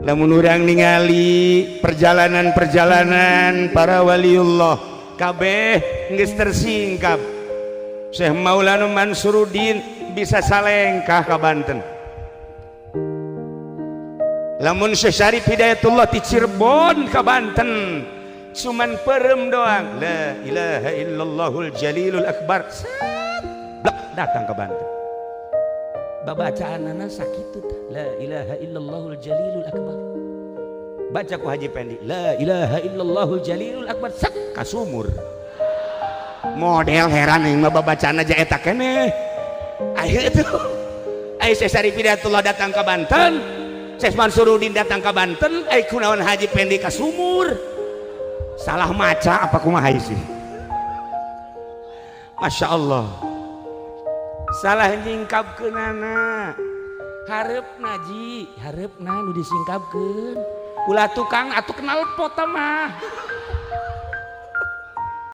Lamun urang ningali perjalanan-perjalanan para waliullah, kabeh geus tersingkap. Syekh Maulana Mansuruddin bisa salengkah ka Banten. Lamun Syekh Syarif Hidayatullah ti Cirebon ka Banten cuman perem doang, la ilaha illallahul jalilul akbar. Set, blak, datang ke Banten. Babacaanana sakitu tah, la ilaha illallahul jalilul akbar. Baca ku Haji Pendi, la ilaha illallahul jalilul akbar, sak ka sumur. Model heran yang mah babacaan aja eta keneh. Ayo tuh, ayo. Syekh Syarif Hidayatullah datang ke Banten, Syekh Mansuruddin datang ke Banten, ayo kunaon Haji Pendi ka sumur? Salah maca apa kumaha sih? Masya Allah, salah nyingkapkeunana. Hareup naji, hareup nu disingkapkeun, ulah tukang atuh knalpot mah.